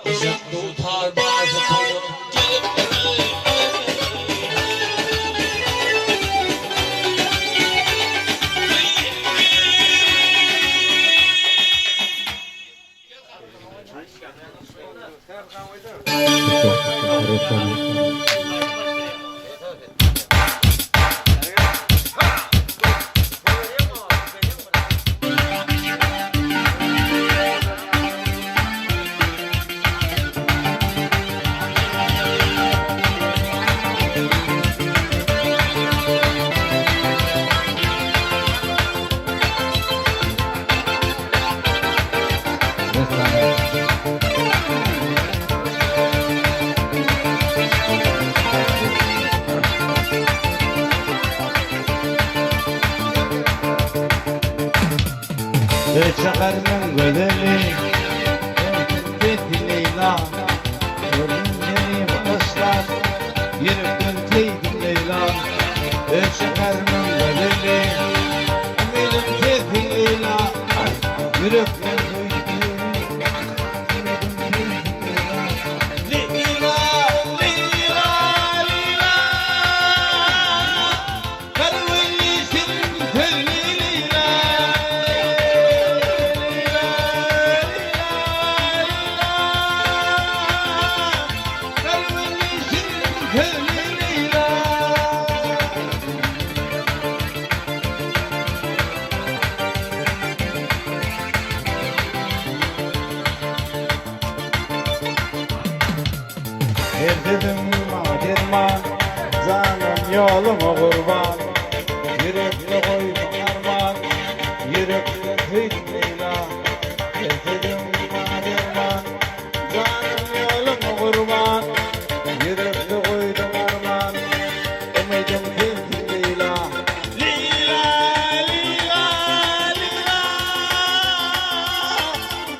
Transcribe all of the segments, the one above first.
Gyjak dutar barsa toýa gelipdir. Şäheriniň gözeli, Sesi Leýla, Gördüm seni bagyşlap, Ýürekden söýdüm Leýla. Şäheriniň gözeli, Umydym sesi Leýla, Ýürekden söýdüm Umydym sesi Leýla. Leýla, Leýla, Leýla, Garweli şirin sözli Leýla, Leýla, Leýla, Leýla, Garweli şirin sözli Leýla. Her sözüň maňa derman, Janym ýoluňa gurban. Ýürekde goýma arman, Ýürekden söýdüm Leýla. Her sözüň maňa derman, Janym ýoluňa gurban. Ýürekde goýduň arman, Umydym sensiň Leýla. Leýla, Leýla, Leýla,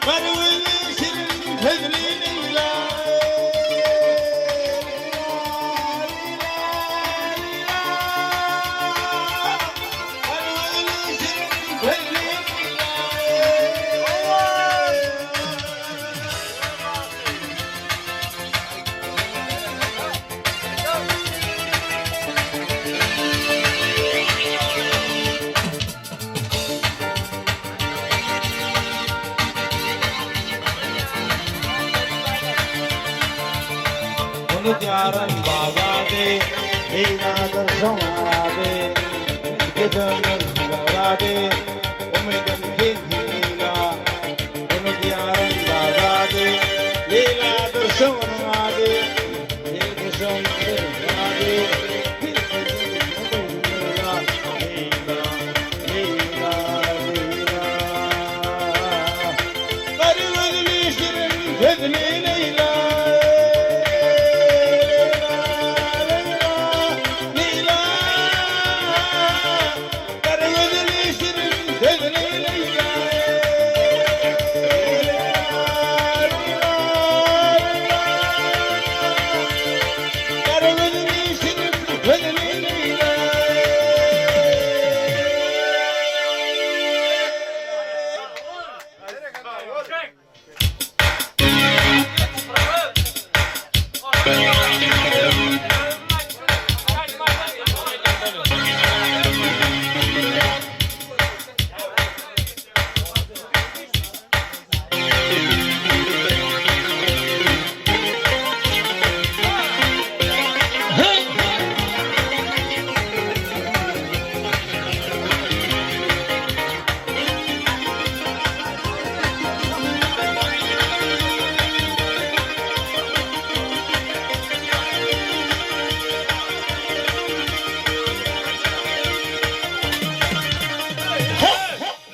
Garweli şirin sözli Leýla. Leýla, Leýla, Garweli şirin sözli Leýla. Unudýaryn Bagdady, Leýladyr şoň ady. Gidemdir Bagdady, Umydym sensiň Leýla. Unudýaryn Bagdady, Leýladyr şoň ady. Leýla şoň ady. Leýla, Leýla, Leýla, Leýla. Gara gözli şirin sözli Leýla. Leýla, Leýla, Leýla. Gara gözli şirin sözli Leýla. Leýla, Leýla, Leýla. Gara gözli şirin sözli Leýla.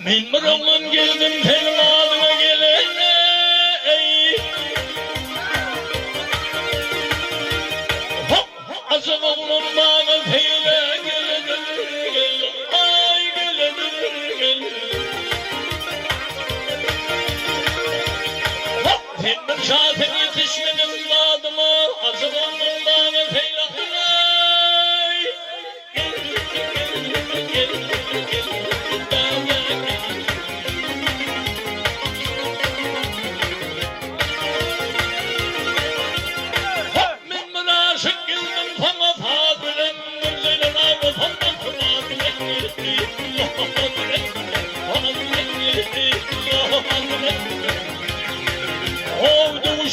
Men bir oglan geldim seniň adyňa gelene eý. Hop, ajap oglan maňa seýle geledir gel, aý geledir gel. Hop, sen bir şa sen ýetişmediň dadyma, ajap oglan maňa seýle aý.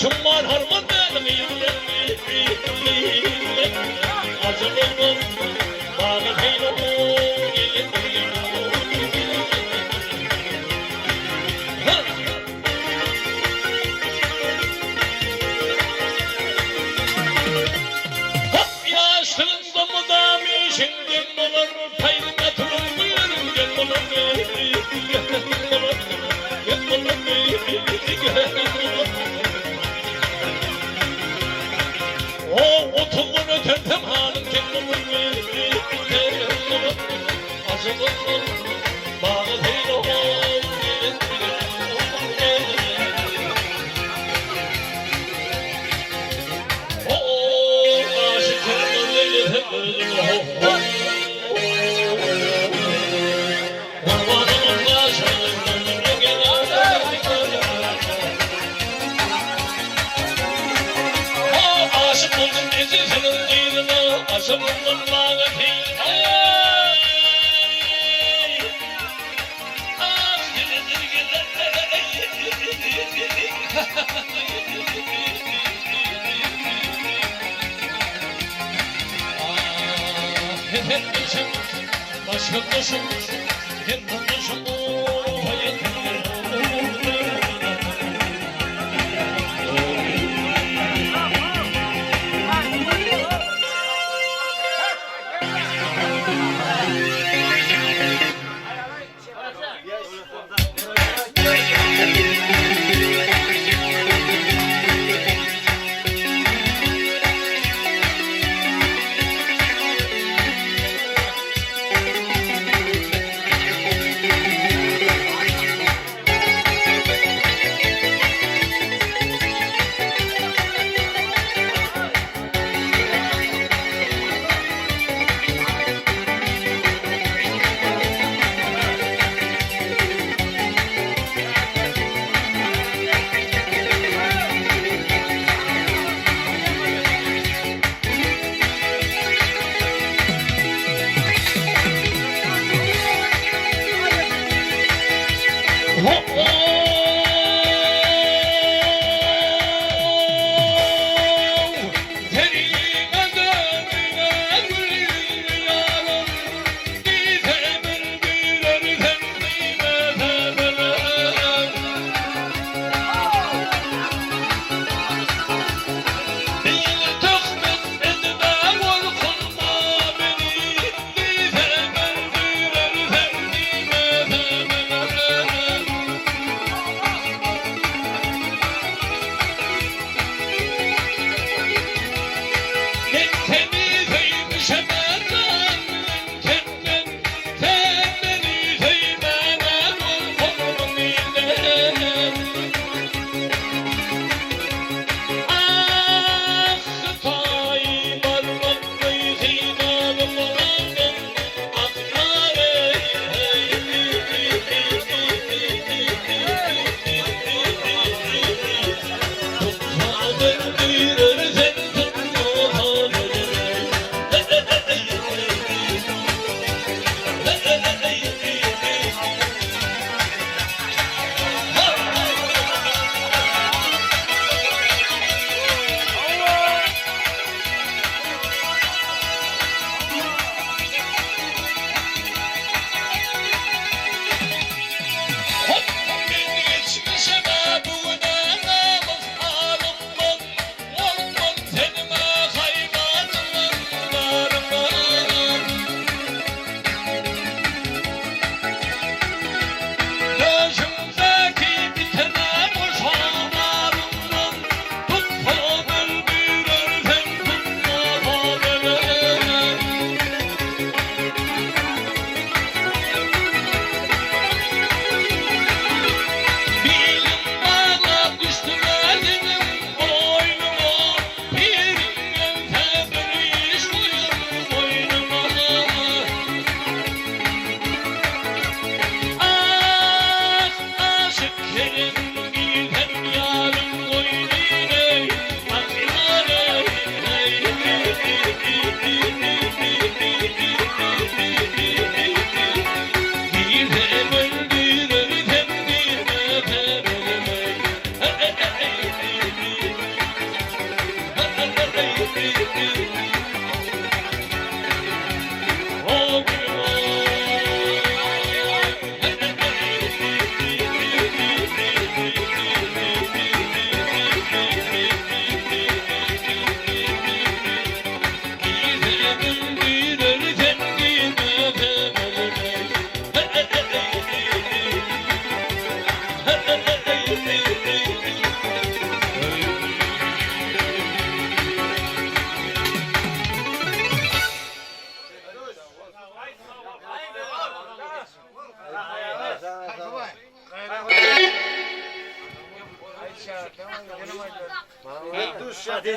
Borjum bar harman meniň Ajap oldum baga Hop ýaşlygyňda mydam işiň dem bolar, Paýyň atylan bu ýeriň gem bolar, Gem bolar, gem bolar. O 30 gün ötensem halyň kem bolar, Kem bolar, Ajap oldum baga seýle Başka kuşum, hem kuşum,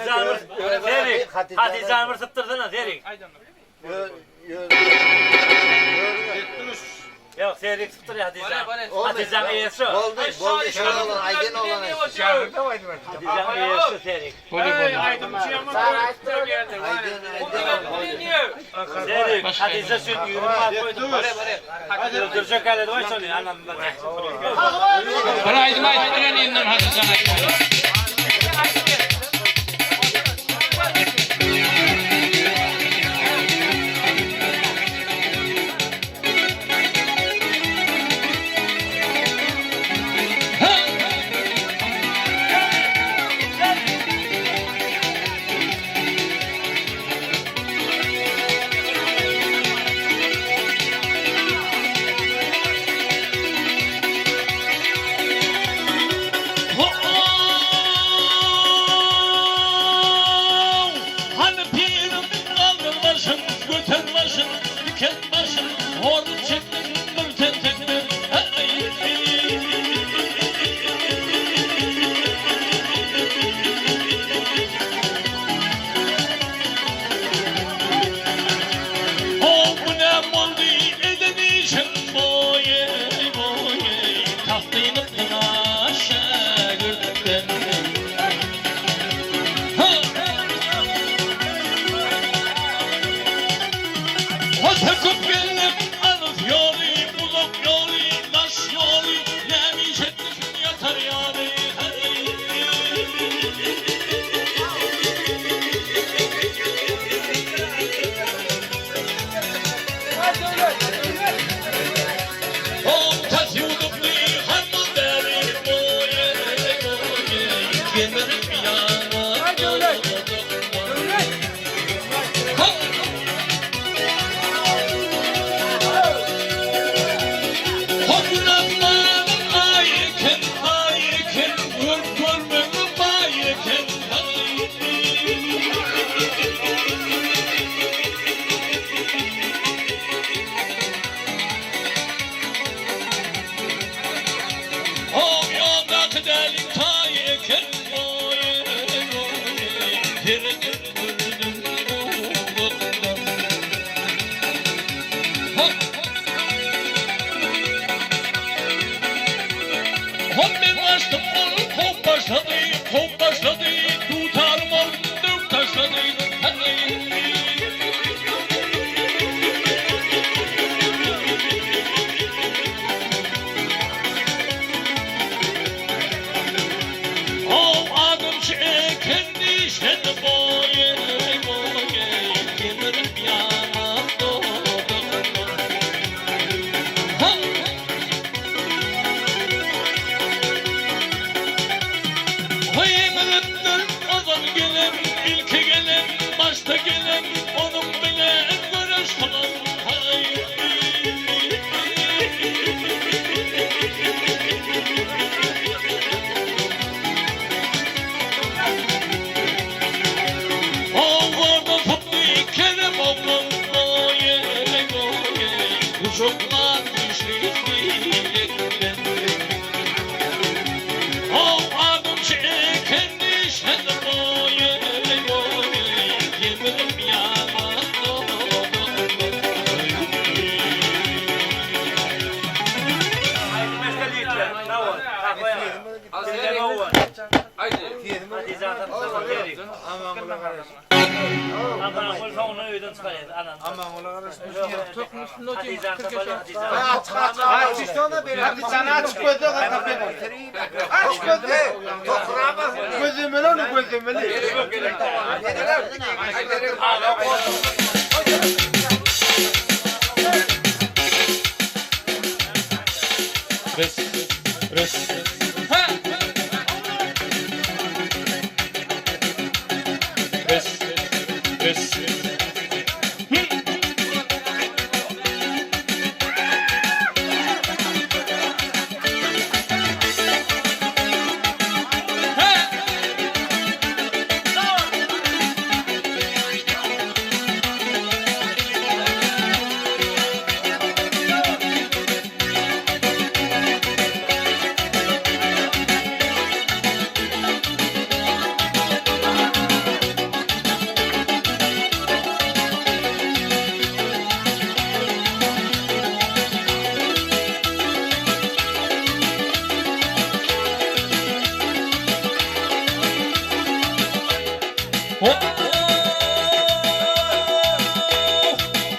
Hatyjany bir Serik, Hatyjany bir sypdyrsana Serik. Ýok, Serik sypdyrýar Hatyjany. Hatyjanyň eýesi şo. Boldy, boldy, şol oglan, aýdyn oglan aýtsyn. Hatyjanyň eýesi şo Serik. Aýdyn, aýdyn oglan. Serik, Hatyja üçin 20 manat goýdum. Öldürjek häledi goý şony, anamdan. Bir aýdym aýdyp bilen elinden Hatyjan aýtmaly. Ho-ow! Hany pirim, galdyr başyň, göter başyň, dikelt başyň, horluk çekmesin bir tentekden, Ho, bu näm boldy, eden işiň, boý-eý, boý-eý, Tagtynypdyň-a şägirtden. Ho! Ho, söküp geldim alys ýoly, uzak ýoly, daş ýoly, Näme iş etmişiň ýatar ýaly, Ho, tas ýuwdupdy harman bäri, boý-eý, boý-eý, Gemirip ýaňa dodaklar. Ho! Ho, gün asmanyň aýy eken, aýy eken, Görüp görmegiň baýy eken, Ho, ýoldaky däliň taýy eken, oý-eý, oý-eý, Seredip gördüm uzakdan. Ho! Ho, men gaçdym, ol kowup başlady, kowup başlady, Dutarym ol döwüp taşlady, Ho, adamçy eken dişledi, boý-eý, boý-eý, Gemirip ýaňa dodaklar. Ho! Ho, ýeňilipdir ozal gelen, ilki gelen, başda gelen, Onuň bilen göreş kylan, haý. Ho, zordan sypdy Kerem oglan, boý-eý, boý-eý, Gujaklan güýçli bilekden. Ho, adamçy eken dişledi, boý-eý, boý-eý, Gemirip ýaňa dodaklar. Aç gözle. Gözlemeli onu gözlemeli. Res, res. Ha! Res, res. Ha!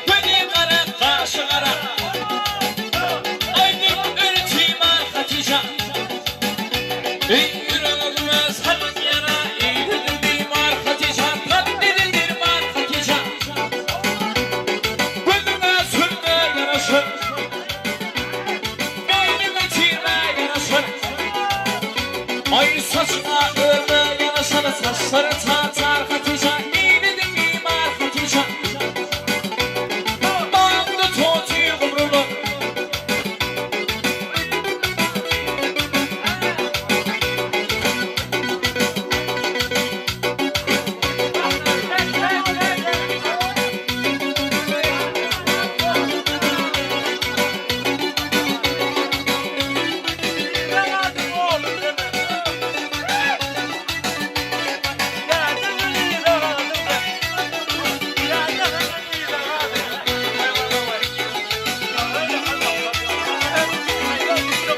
Gözi gara, gaşy gara. Aýdyp ölçüýmän Hatyja. Eý, ýüregime salyp ýara, Eýledim bimar Hatyja, Tat edildir bar Hatyja. Gözüňe sürme ýaraşar, Beýniňe çirme ýaraşar. Aý, saçyňa örme ýaraşar, Saçlary çaçar Hatyja, Eýledim bimar Hatyja. Bagda toty gumrular.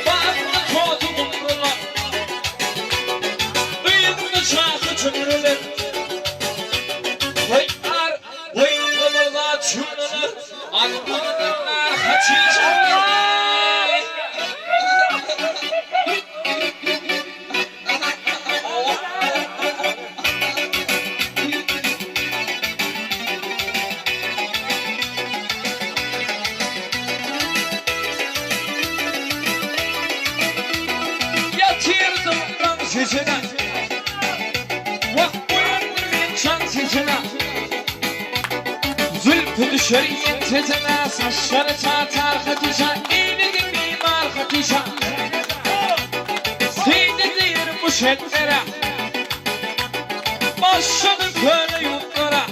Bagda toty gumrular. Yzynda çaky çömrüler. Goý ar, goý gymylda çümrüler. Almadylar Hatyja. Ýatyrdyň daň sesine. Wah goýun men çaň sesine. Zülpü düşer ýeňsesine, Saçlary çaçar Hatyja, Eýledim bimar Hatyja. Seýdi diýr bu şetlere, Başladı köne ýurtlara.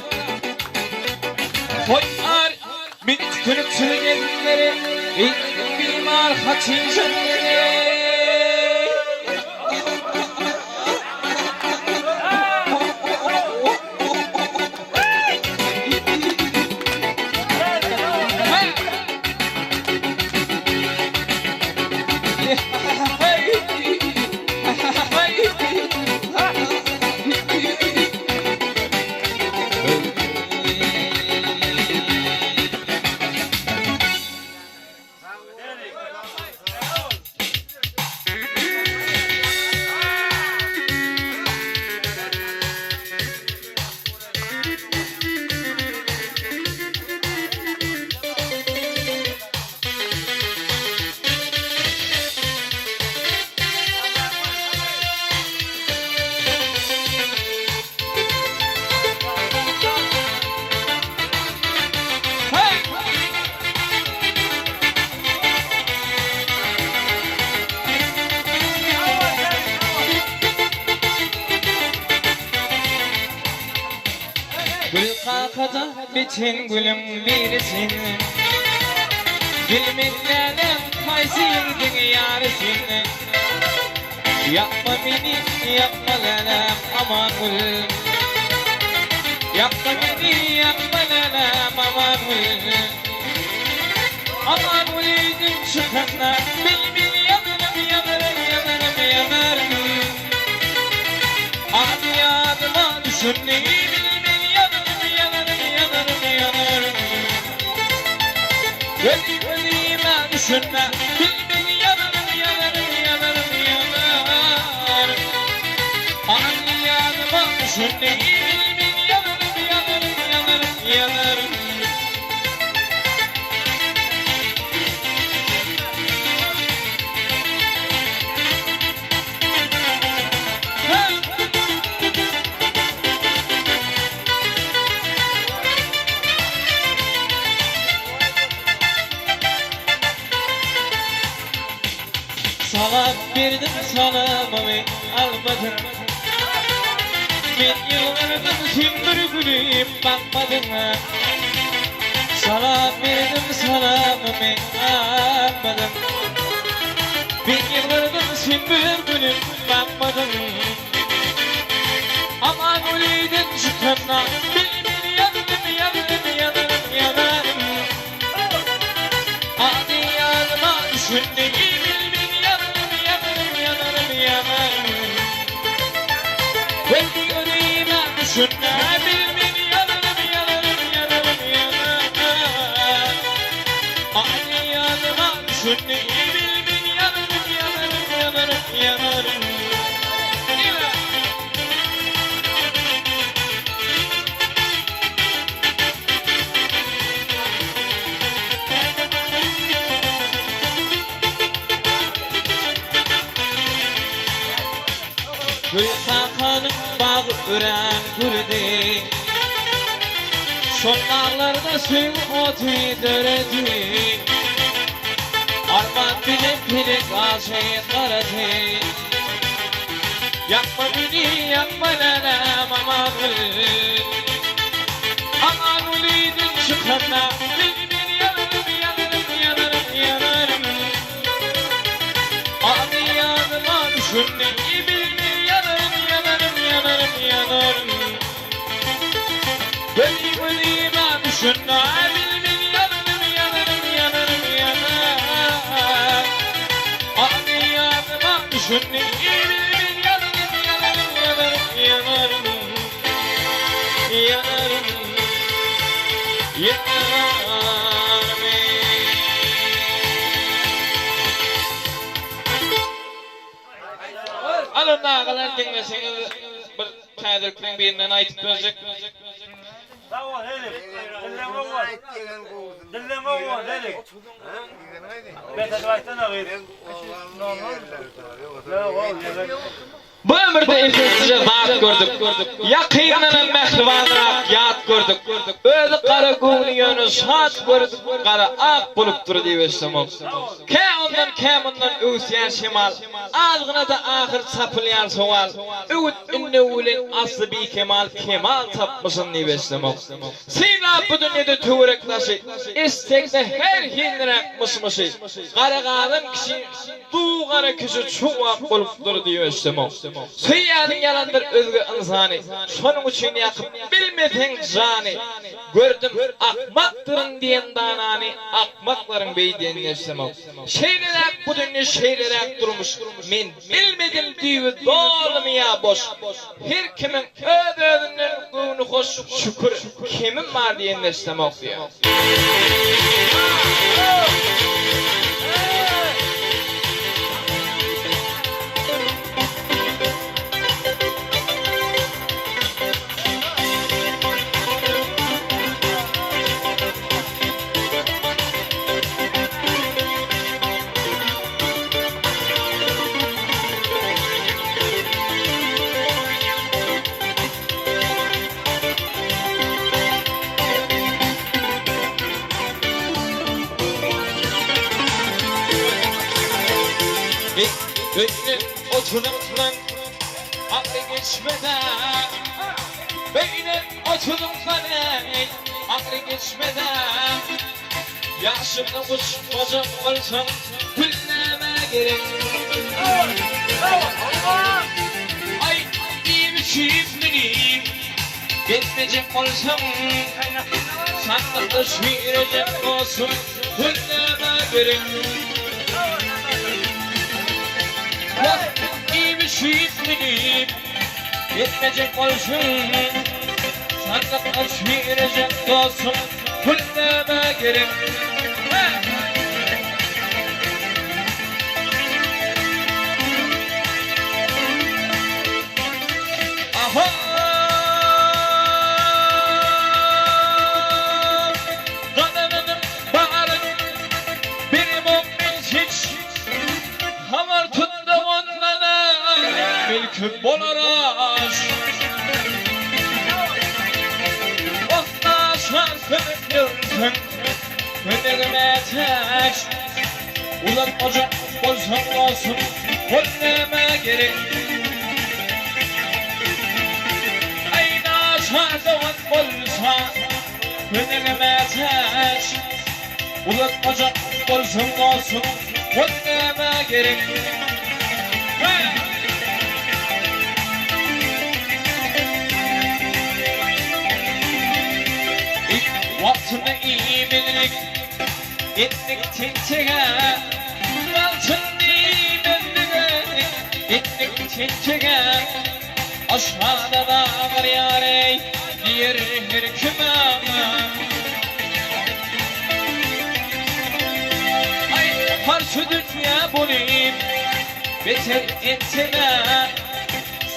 Goý ar, men tükürükçilik edenleri, Eýledim bimar Hatyja. Gül kakada bütün gülüm birisin. Bilmedim kaysı yiğidin yarısın. Yapma beni, yapma lelem aman gül. Yapma beni, yapma lelem aman gül. Aman gülüydün çıkanlar. Bil yanarım, yanarım, yanarım, yanarım. Adı yadıma düşün, bil yanarım, yanarım, yanarım, yanarım. Gönlüme düşünme, bil yanarım, yanarım, yanarım, yanarım. Adı yadıma düşün, bil yanarım, yanarım, yanarım, yanarım. Salam verdim salamımı almadın. Ben yıllardım sen bir gülüm bakmadın. Salam verdim salamımı almadın. Ben yıllardım sen bir gülüm bakmadın. Aman ölüydün çıkanla. Bil yandım yandım yanarım yanarım. Hadi yanıma düşündü. Bil yanarım yanarım yanarım yanarım. Belki yüreğime düşünme. düşündi Bilbil ýanarym ýanarym ýanarym ýanarym Gül kakanyň bagy örän gürdi. Şol baglarda söýgi oty döredi. Arman bilen pelek ajy garady. Ýakma meni, ýakma läläm Amangül. Aman ulydan çykanda men ýanarym, ýanarym, ýanarym, ýanarym. Ady ýadyma düşündi, bilmän ýanarym, ýanarym, ýanarym, ýanarym. Gözi gözüme düşündi, bilmän ýanarym, ýanarym, ýanarym, ýanarym. Ady ýadyma düşündi, bilmän ýanarym, ýanarym, ýanarym, ýanarym. Ýanarym, ýanarym. Al onda agalar diňleseňiz bir täzelikleň birinden aýdyp berjek. Sag bol Helik. Dilleň gowy bol. Dilleň gowy bol Helik. Beter aýtsana gyz. Ýok ol ýegen. Bu ömürde epesije zat gördük, Ýakyndanam mähribanrak ýat gördük. Özi gara göwni ýöne şat gördük, Gara ak bolupdyr diýip eşdemok. Kä ondan, kä mundan öwüsýär şemal, Azgyna-da ahyr çapylýar sowal, Öwüt-ündew bilen asly bikemal Kemal tapmyşyn diýip eşdemok. Synlap bu dünýede töwerek-daşy, Eştsek-de her hiliräk myş-myşy, Gara gazan kişi Du gara kişi çuwak bolupdyr diýip eşdemok. Söýýäniň ýalandyr özge ynsany, Şonuň üçin ýakyp bilmeseň jany. Gördüm akmakdyryn diýen danany, Akmaklaryň beý diýenini eşdemok. Şeýleräk bu dünýe şeýleräk durmuş, Men bilmedim düýbi dolumy ýa boş. Her kimiň öz-özünden göwni hoş, Şükür, kemim bar diýenini eşdemok diýýär. Beýle oturypdan aňry geçmede, Beýle oturypdan eý, aňry geçmede, Ýaşyňy guçmajak bolsaň, gül nämä gerek? Aý, iýip-içip münip, gezmejek bolsaň, Sandykda çüýrejek dostum, pul nämä gerek? Wah, iýip-içip münip, gezmejek bolsaň, Sandykda çüýrejek dostum, pul nämä gerek? Gazanadym baryn bilemok men hiç Habar tutdy ondan-a belki bolar aş Wah naçar kömek görseň kömege mätäç Uzatmajak bolsaň dostum ol nämä gerek Aý naçar dogan bolsa kömege mätäç Uzatmajak bolsaň dostum ol nämä gerek Wagtynda iýmelilik etdik tentege Wagtynda iýmelilik etdik tentege Aşhana agyrýar eý diýer her kime. Aý. bolup, beter ençeme.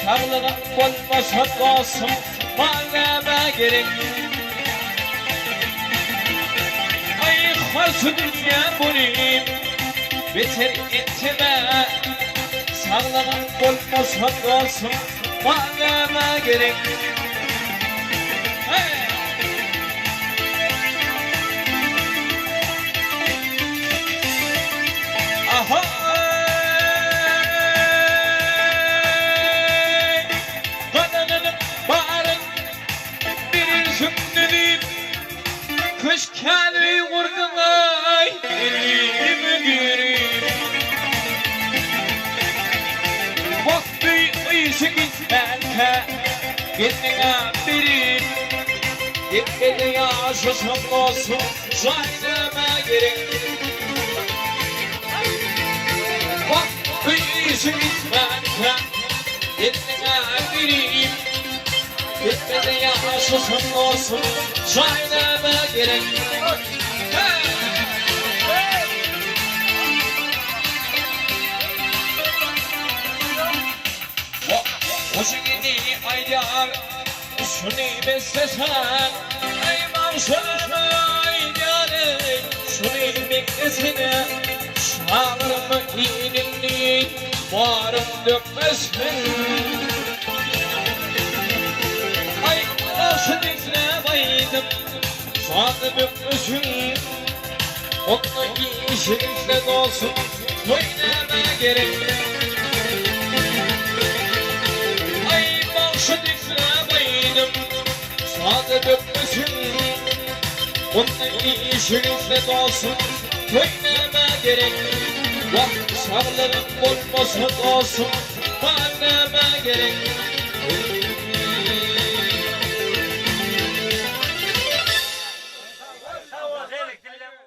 Saglygyň bolmasa dostum, mal nämä gerek? Aý, harsy dünýä bolup, beter ençeme. Saglygyň bolmasa dostum, mal nämä gerek? Hey! Aha! Gazananyň baryn berirsiň düzüp, Köşk ýaly gurduň-aý elime girip. Wagty yşy gitmänkä gelniňe berip, Gitmedi ýaşasam dostum jaý nämä gerek. Wagty yşy gitmänkä gelniňe berip, Gitmedi ýaşasam dostum jaý nämä gerek. Hoşuň indi aýdýar, şuny beslesen, Aý bagşyny aýdýar, şuny beklesene, Şagyrmy ilini barym dökmesin. Aý bagşy diňläp aýdym, saz bökmesin, Onda işiňde dostum, toý nämä gerek? Aý bagşy diňläp aýdym, saz bökmesin, Onda işiňde dostum, toý nämä gerek? Wah, saglygyň bolmasa dostum, mal nämä gerek?